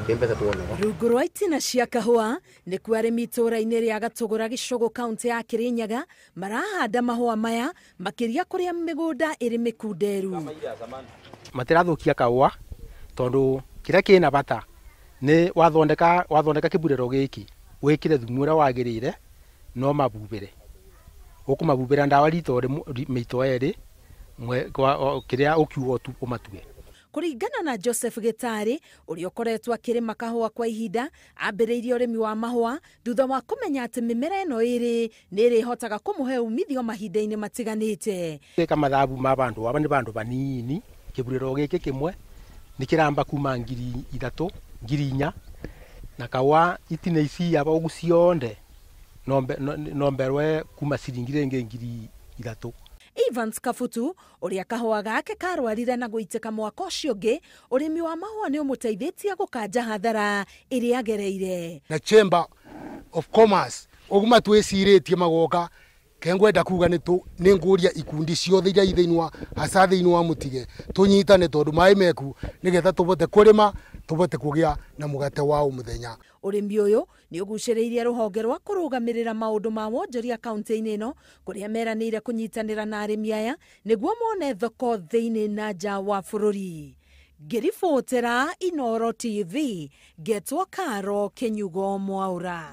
Mbeca tuonaga. Rungu rwa itina cia kahũa nĩkuo arĩmi itũũra-inĩ rĩa Gatũgũra Gĩcũgũ kaũntĩ ya Kĩrĩnyaga marahanda mahũa maya makĩria kũrĩa mĩgũnda ĩrĩ mĩkunderu. Matirathukia kahũa tondu kĩrĩa kĩna bata nĩ wathondeka kĩburĩro gĩkĩ wĩkĩre thumu ũrĩa wagĩrĩire no mabubĩre ũkũmabubĩra ndawa rito mĩito erĩ kĩrĩa ũkiuga ũmatue. Kũringana na Joseph Gĩtarĩ ũrĩa ũkoretwo akĩrĩma kahũa kwa ihinda, ambĩrĩirie ũrĩmi wa mahũa thutha wa kũmenya atĩ mĩmera ĩno ĩrĩ nĩ ĩrĩhotaga kũmũhe umithio mahinda-inĩ matiganĩte. Ĩka mathabu ma bandu aba nĩ bandu banini kĩburĩro gĩkĩ kĩmwe nĩ kĩramba kuma 3,000 4,000 na kahũa itina ici aba ũguo cionde no mberwe kuma ciringi rĩngĩ 3,000. Evans Kabutu ũrĩa kahũa gake karwarire na gũitĩka mwaka ũcio ũngĩ, ũrĩmi wa mahũa nĩ ũmũteithĩtie gũkanja hathara ĩrĩa agereire. Na Chamber of Commerce ũguo matwĩcirĩtie magoka kengwenda kuga nĩ ngũria ikundi ciothe iria i thĩinĩ wa hasa thĩinĩ wa Mũtige tũnyitane tondũ maĩ meku nĩgetha tũbote kũrĩma tũbote kũgĩa na mũgate wa o mũthenya. Ũrĩmi ũyũ nĩ ũgucĩrĩirie rũhonge rwa kũrũgamĩrĩra maũndũ ma wonjoria kaũntĩ-inĩ ĩno kũrĩa meranĩire kũnyitanĩra na arĩmi aya nĩguo mone thoko thĩinĩ na nja wa bũrũri. Ngĩribotera Inooro TV, ngetwo Karo Kĩnyugo Mwaũra.